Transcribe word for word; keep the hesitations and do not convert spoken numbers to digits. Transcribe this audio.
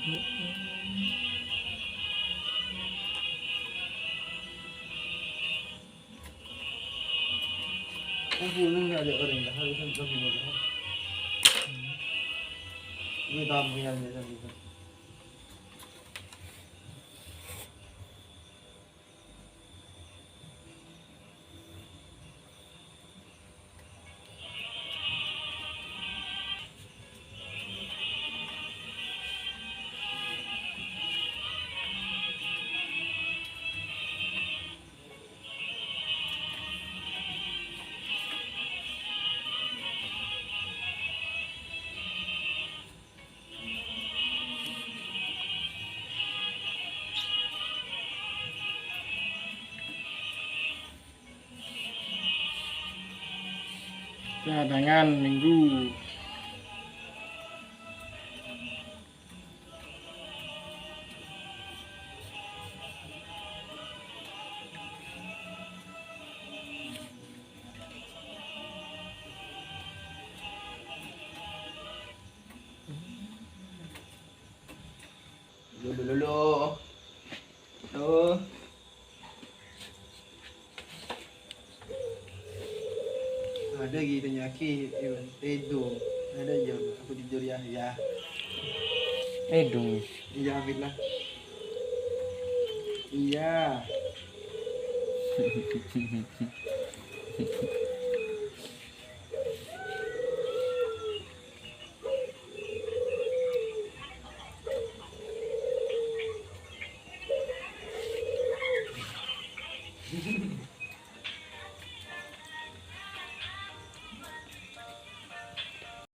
Oh, buneng nggak ada orang dah, harusnya lebih mudah. Ini tamu yang biasa gitu. Cadangan Minggu. Lho, lho, lho, lho. Tuh. Ada gitu nyaki, Iwan. Tedung. Ada, Jon. Aku tidur ya, ya. Tedung. Iya, Hamid lah. Iya.